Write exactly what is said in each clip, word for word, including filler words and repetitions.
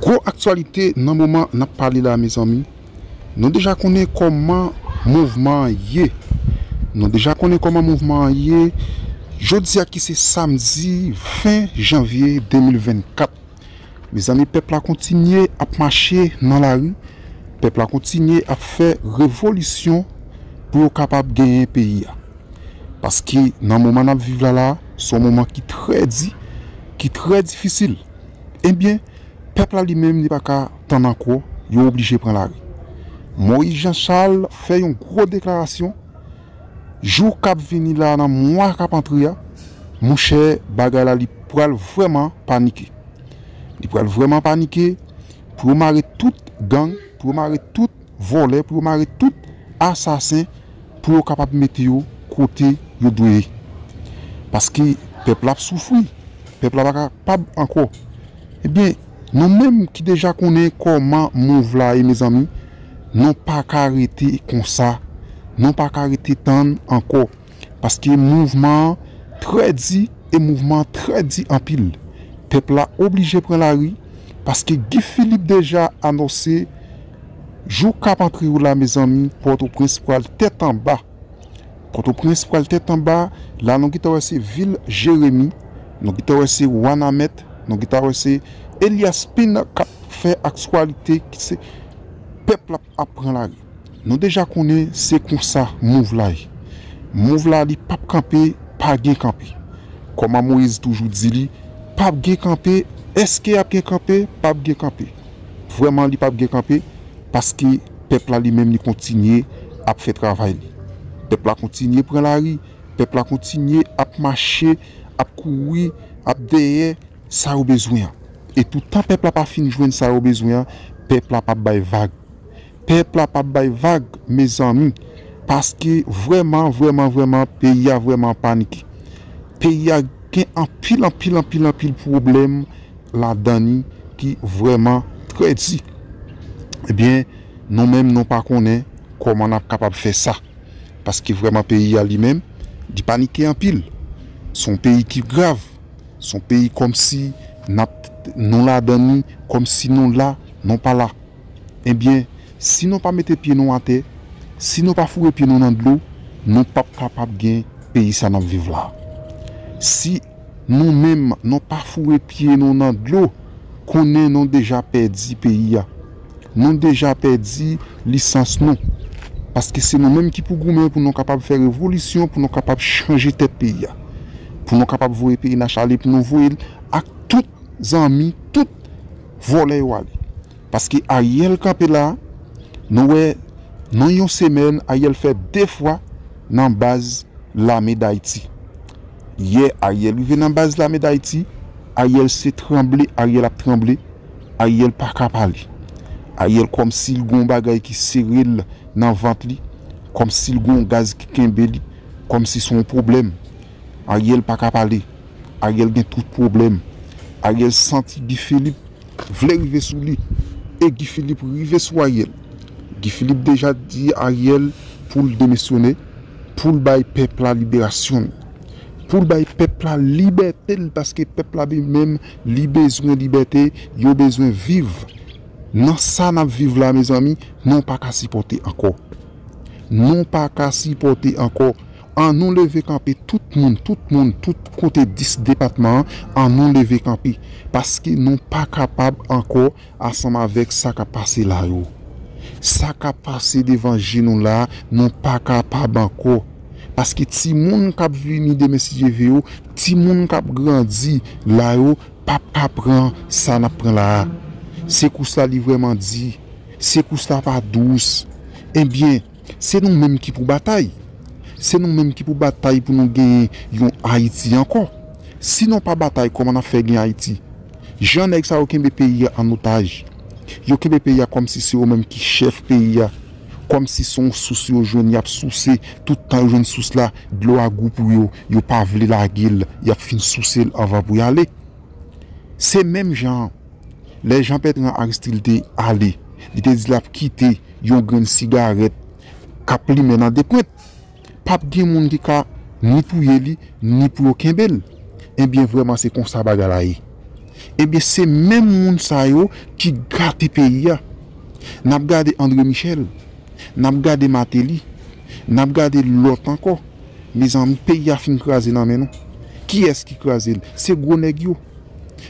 Gwo aktyalite nan moman n ap pale la, mezanmi. Nou deja konnen kòman mouvman an ye. Nou deja konnen kòman mouvman an ye. Jodi a ki se samdi ven janvye de mil vennkat. Mezanmi, pèp la kontinye ap mache nan lari. Pèp la kontinye ap fè revolisyon pou yo kapab genyen peyi a. Paske nan moman n ap viv la la, se yon moman ki trè di, ki trè difisil. Ebyen, pèp la li menm li pa ka tann ankò, yo oblije pran lari. Moïse Jean Charles fè yon gwo deklarasyon, jou k ap vini la nan mwa k ap antre a, monchè, bagay la li pral vrèman panike. Li pral vrèman panike pou yo mare tout gang, pou yo mare tout vòlè, pou yo mare tout asasen, pou yo kapab mete yo kote yo dwe ye. Paske pèp la ap soufri, pèp la pa kapab ankò. Ebyen, nou menm ki deja konnen kòman mouv la ye, mezanmi, nou pa ka rete konsa, nou pa ka rete tann ankò. Paske mouvman an trè di e mouvman an trè di anpil. Pèp la oblije pran lari paske Guy Philippe deja anonse jou k ap antre yo la, mezanmi, Pòtoprens pral tèt anba. Pòtoprens pral tèt anba, la nou gentan wè se vil Jeremi, nou gentan wè se Wanament, nou gentan wè se Elias Pin k ap fè aktyalite ki se pèp la ap pran lari. Nou deja konnen se konsa mouv la ye. Mouv la li p ap kanpe, pa gen kanpe. Kòman Moyiz toujou di li, p ap gen kanpe, èske y ap gen kanpe? P ap gen kanpe. Vrèman li p ap gen kanpe, paske pèp la li menm li kontinye ap fè travay li. Pèp la kontinye pran lari, pèp la kontinye ap mache, ap kouri, ap dèyè sa yo bezwen an. E toutan pèp la pa fin jwenn sa yo bezwen an, pèp la p ap bay vag. Pèp la p ap bay vag, mezanmi, paske vrèman, vrèman, vrèman, peyi a vrèman panike. Peyi a gen anpil, anpil, anpil, anpil pwoblèm ladan li ki vrèman trè di. Ebyen, nou menm nou pa konnen kòman n ap kapab fè sa. Paske vrèman peyi a li menm, li panike anpil. Se yon peyi ki grav. Se yon peyi kòmsi n ap, nou ladan li, kòmsi nou la, nou pa la. Ebyen, si nou pa mete pye nou atè, si nou pa foure pye nou nan dlo, nou p ap kapab gen peyi sa n ap viv la. Si nou menm, nou pa foure pye nou nan dlo, konnen nou deja pèdi peyi a. Nou deja pèdi lisans nou. Paske se nou menm ki pou goumen pou nou kapab fè revolisyon, pou nou kapab chanje tèt peyi a. Pou nou kapab voye P N H ale, pou nou voye l ak tout zanmi, tout vòlè yo ale. Paske Ariel kanpe la, nou wè, nan yon semèn, Ariel fè de fwa nan baz lame Dayiti. Yè, Ariel rive nan baz lame Dayiti, Ariel se tranble, Ariel ap tranble, Ariel pa ka pale. Ariel kòmsi l gon bagay ki sere l nan vant li, kòmsi l gon gaz ki kenbe li, kòmsi se yon pwoblèm. Ariel pa ka pale. Ariel gen tout pwoblèm. Ariel santi Guy Philippe vle rive sou li. E Guy Philippe rive sou Ariel. Guy Philippe deja di Ariel pou l demisyone, pou l bay pèp la liberasyon l. Pou l bay pèp la libète l, paske pèp la li menm, li bezwen libète, yo bezwen viv. Nan sa n ap viv la, mezanmi, nou pa ka sipòte ankò. Nou pa ka sipòte ankò. Annou leve kanpe, tout moun, tout moun, tout kote dis depatman an, annou leve kanpe. Paske nou pa kapab ankò ansanm avèk sa k ap pase la yo. Sa k ap pase devan je nou la, nou pa kapab ankò. Paske timoun k ap vini demen, si Dye ve yo, timoun k ap grandi la yo, p ap ka pran sa n ap pran la a. Sekous la li vrèman di. Sekous la pa dous. Ebyen, se nou menm ki pou batay. Se nou menm ki pou batay pou nou genyen yon Ayiti ankò. Si nou pa batay, kòman n ap fè gen Ayiti? Jan nèg sa yo kenbe peyi a an otaj. Yo kenbe peyi a kòmsi se yo menm ki chèf peyi a. Kòmsi se yon sous yo jwenn, y ap souse. Tout tan yo jwenn sous la, dlo a gou pou yo. Yo pa vle lage l, y ap fin souse l anvan pou y ale. Se menm jan an. Lè Jean Bertrand Aristide te ale, li te di l ap kite yon grenn sigarèt k ap limen nan de pwent. P ap gen moun ki ka ni touye li, ni pou yo kenbe l. Ebyen, vrèman, se konsa bagay la ye. Ebyen, se menm moun sa yo ki gate peyi a. N ap gade André Michel, n ap gade Martelly, n ap gade lòt ankò. Mezanmi, peyi a fin kraze nan men nou. Kiyès ki kraze l? Se gwo nèg yo.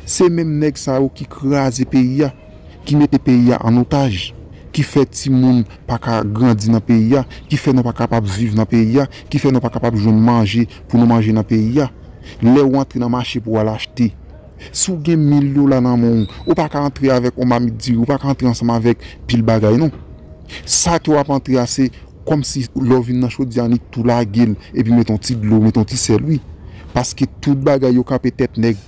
Se menm nèg sa yo ki kraze peyi a, ki mete peyi a an otaj, ki fè timoun pa ka grandi nan peyi a, ki fè nou pa kapab viv nan peyi a, ki fè nou pa kapab jwenn manje pou nou manje nan peyi a. Lè w antre nan mache pou w al achte, si w gen mil dola nan men w, ou pa ka antre avèk yon mamit diri, ou pa ka antre ansanm avèk pil bagay non. Sa ke w ap antre a se kòmsi lè w vin nan chodyè a, annik tou lage l, epi met yon ti dlo, met yon ti sèl, wi. Paske tout bagay yo kanpe tèt nèg.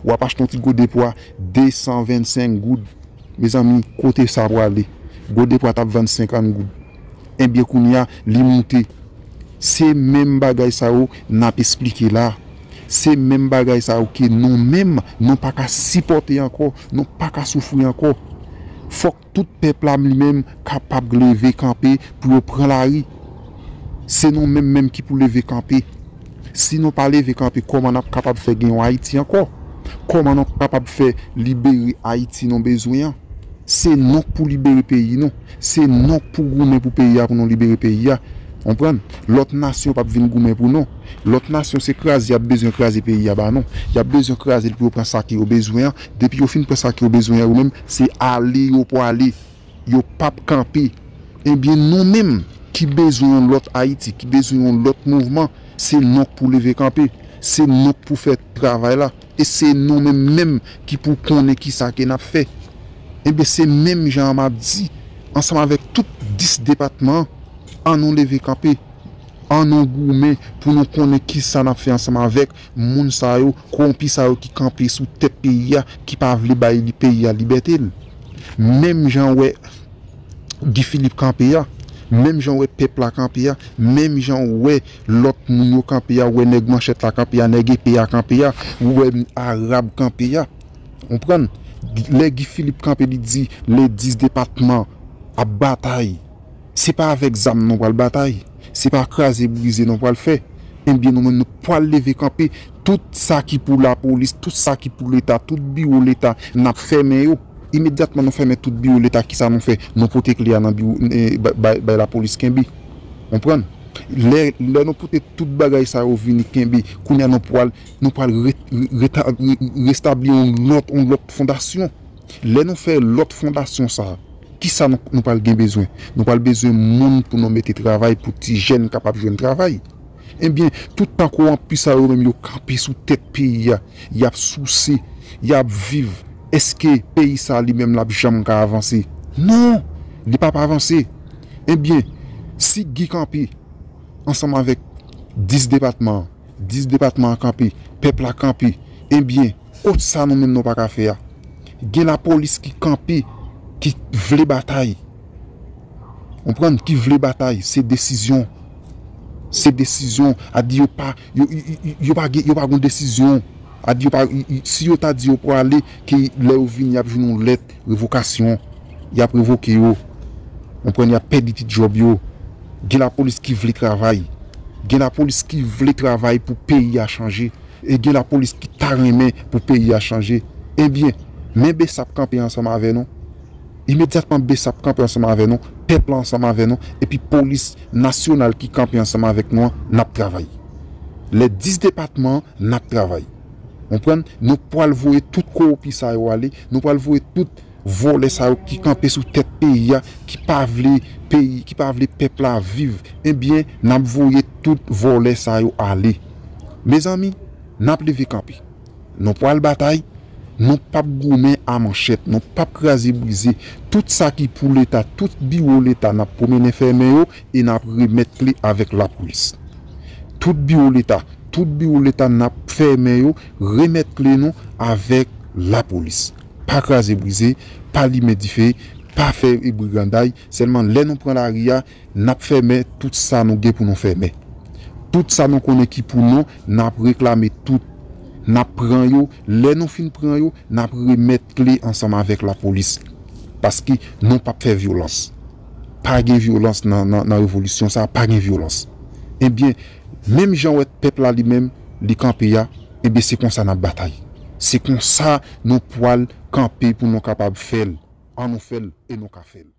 W ap achte yon ti gode pwa, de san vennsenk goud. Mezanmi, kote sa prale? Gode pwa t ap vann senkant goud. Ebyen, kounye a, li moute. Se menm bagay sa yo n ap esplike la. Se menm bagay sa yo ke nou menm, nou pa ka sipòte ankò, nou pa ka soufri ankò. Fòk tout pèp la li menm kapab leve kanpe pou yo pran lari. Se nou menm menm ki pou leve kanpe. Si nou pa leve kanpe, kòman n ap kapab fè gen yon Ayiti ankò? Kòman nou kapab fè libere Ayiti nou bezwen an? Se nou k pou libere peyi nou. Se nou k pou goumen pou peyi a, pou nou libere peyi a. Konprann? Lòt nasyon p ap vin goumen pou nou. Lòt nasyon se kraze y ap bezwen kraze peyi a ba nou. Y ap bezwen kraze l pou yo pran sa ke yo bezwen an. Depi yo fin pran sa ke yo bezwen an, yo menm, se ale yo pwale. Yo p ap kanpe. Ebyen, nou menm ki bezwen yon lòt Ayiti, ki bezwen yon lòt mouvman, se nou k pou leve kanpe. Se nou k pou fè travay la. E se nou menm menm ki pou konnen kisa ke n ap fè. Ebyen, se menm jan an m ap di, ansanm avèk tout dis depatman an, ann nou leve kanpe. Ann nou goumen pou nou konnen kisa n ap fè ansanm avèk moun sa yo, kowonpi sa yo ki kanpe sou tèt peyi a, ki pa vle bay li peyi a libète l. Menm jan w wè Guy Philippe kanpe a, menm jan w wè pèp la kanpe a, menm jan w wè lòt moun yo kanpe a, w wè nèg manchèt la kanpe a, nèg epe a kanpe a, w wè arab kanpe a. Konprann? Lè Guy Philippe kanpe, li di le dis depatman ap batay. Se pa avèk zam nou pral batay. Se pa kraze brize nou pral fè. Ebyen, nou menm nou pral leve kanpe. Tout sa ki pou lapolis, tout sa ki pou leta, tout biwo leta, n ap fèmen yo. Imedyatman nou fèmen tout biwo leta, kisa nou fè? Nou pote kle a nan biwo, eh, bay, bay, bay lapolis kenbe. Konprann? Lè, lè nou pote tout bagay sa yo vini kenbe, kounye a nou pral, nou pral re-, re-, reta-, re-, restabli yon lòt, yon lòt fondasyon. Lè nou fè lòt fondasyon sa, kisa nou, nou pral gen bezwen? Nou pral bezwen moun pou nou mete travay, pou ti jèn kapab jwenn travay. Ebyen, tout tan kowonpi sa yo menm yo kanpe sou tèt peyi a, y ap souse, y ap viv, èske peyi sa li menm l ap janm ka avanse? Non, li p ap avanse. Ebyen, si Guy kanpe ansanm avèk dis depatman an, dis depatman an kanpe, pèp la kanpe, ebyen, kot sa nou menm nou pa ka fè a? Gen lapolis ki kanpe, ki vle batay. Konprann? Ki vle batay, se desizyon. Se desizyon. A di yo pa, yo, yo, yo, yo pa gen, yo pa gon desizyon. A di yo pa, yo, yo, si yo ta di yo pwale, ke lè yo vini, y ap jwenn yon lèt revokasyon. Y ap revoke yo. Konprann? Y ap pèdi ti djòb yo. Gen lapolis ki vle travay. Gen lapolis ki vle travay pou peyi a chanje. E gen lapolis ki ta renmen pou peyi a chanje. Ebyen, men BSAP kanpe ansanm avè nou. Imedyatman BSAP kanpe ansanm avè nou, pèp la ansanm avè nou, epi polis nasyonal ki kanpe ansanm avèk nou an, n ap travay. Lè dis depatman an, n ap travay. Konprann? Nou pral voye tout kowonpi sa yo ale, nou pral voye tout vòlè sa yo ki kanpe sou tèt peyi a, ki pa vle peyi, ki pa vle pèp la viv. Ebyen, n ap voye tout vòlè sa yo ale. Mezanmi, n ap leve kanpe. Nou pral batay, nou p ap goumen a manchèt, nou p ap kraze brize. Tout sa ki pou leta, tout biwo leta, n ap pwomennen fèmen yo e n ap remèt kle avèk lapolis. Tout biwo leta, tout biwo leta n ap fèmen yo, remèt kle nou avèk lapolis. Pa kraze brize, pa limen dife, pa fè briganday, sèlman lè nou pran lari a, n ap fèmen tout sa nou gen pou nou fèmen. Tout sa nou konnen ki pou nou, n ap reklame tout. N ap pran yo, lè nou fin pran yo, n ap remèt kle ansanm avèk lapolis. Paske nou p ap fè vyolans. Pa gen vyolans nan, nan, nan revolisyon sa, pa gen vyolans. Ebyen, menm jan w wè pèp la li menm, li kanpe a, ebyen se konsa n ap batay. Se konsa nou pwal kanpe pou nou kapab fè l. An nou fè l e nou ka fè l.